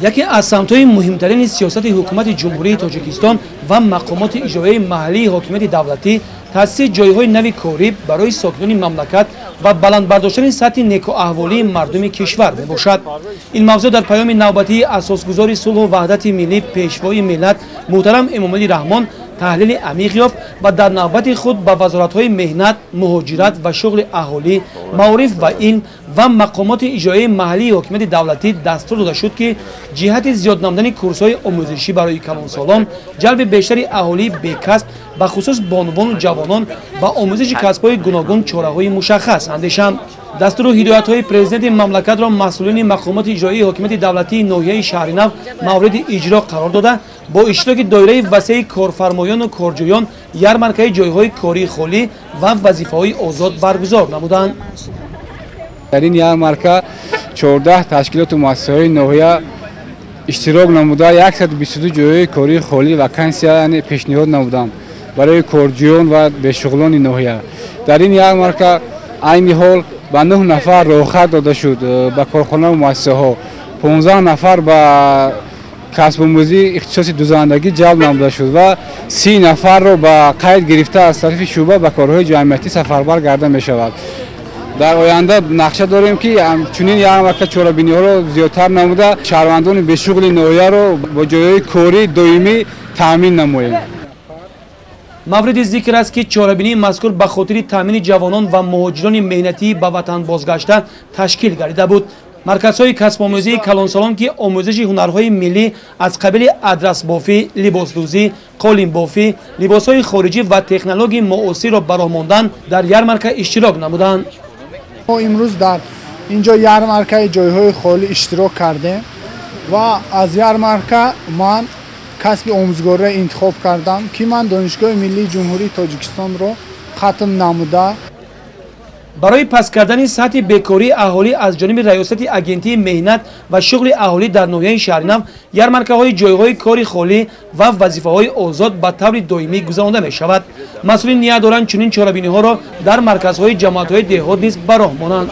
Яке аз самтҳои муҳимтарини сиёсати ҳукумати Ҷумҳурии Тоҷикистон ва мақомоти иҷроияи маҳаллии ҳокимияти давлатӣ таъсиси ҷойҳои нави корӣ барои сокинони мамлакат ва баланд бардоштани сатҳи некӯаҳволии мардуми кишвар мебошад. Ин мавзӯъ дар паёми навбатии асосгузори сулҳу ваҳдати миллӣ, пешвои миллат муҳтарам Эмомалӣ Раҳмон таҳлили амиқ ёфт ва дар навбати худ ба вазоратҳои меҳнат, муҳоҷират ва шуғли аҳолӣ, маориф ва илм ва мақомоти иҷроияи маҳаллии ҳокимияти давлатӣ дастур дода шуд, ки ҷиҳати зиёд намудани курсҳои омӯзишӣ барои калонсолон, ҷалби бештари аҳолии бекасб, бахусус бонувону ҷавонон ба омӯзиши касбҳои гуногун чораҳои мушаххас андешанд. Дастуру ҳидоятҳои президенти мамлакатро масъулини мақомоти иҷроии ҳокимияти давлатии ноҳияи Шаҳринав мавриди иҷро қарор дода, бо иштироки доираи васеи корфармоёну корҷӯён ярмаркаи ҷойҳои кории холӣ ва вазифаҳои озод баргузор намуданд. Дар ин ярмарка 14 ташкилоту муассисаҳои ноҳия иштирок намуда, 122 ҷойҳои кории холӣ, вакансия пешниҳод намуданд барои корҷӯён ва бешуғлони ноҳия. Дар ин ярмарка айни ҳол ба 9 нафар роҳхат дода шуд ба корхонаву муассисаҳо, 15 нафар ба касбомӯзии ихтисоси дузандагӣ ҷалб намуда шуд ва 30 нафарро ба қайд гирифта аз тарафи шӯъба ба корҳои ҷамъиятӣ сафарбар карда мешавад. Дар оянда нақша дорем, ки чунин ярмарка чорабиниҳоро зиёдтар намуда, шаҳрвандони бешуғли ноҳияро бо ҷойҳои корӣ доимӣ таъмин намоем. Мавриди зикр аст, ки чорабинии мазкур ба хотири таъмини ҷавонон ва муҳоҷирони меҳнатӣ ба ватан бозгашта ташкил гардида буд. Марказҳои касбомӯзии калонсолон, ки омӯзиши ҳунарҳои миллӣ аз қабили адрасбофӣ, либосдӯзӣ, қолинбофӣ, либосҳои хориҷӣ ва технологияи муосирро ба роҳ мондан, дар ярмарка иштирок намуданд. Мо имрӯз дар инҷо ярмаркаи ҷойҳои холӣ иштирок кардем ва аз ярмарка ман касби омӯзгориро интихоб кардам, ки ман Донишгоҳи миллии Ҷумҳурии Тоҷикистонро хатм намуда. Барои паст кардани сатҳи бекории аҳолӣ аз ҷониби раёсати агентии меҳнат ва шуғли аҳолӣ дар ноҳияи Шаҳринав ярмаркаҳои ҷойҳои кори холӣ ва вазифаҳои озод ба таври доимӣ гузаронда мешавад. Масъулин ният доранд, чунин чорабиниҳоро дар марказҳои ҷамоатҳои деҳот низ ба роҳ монанд.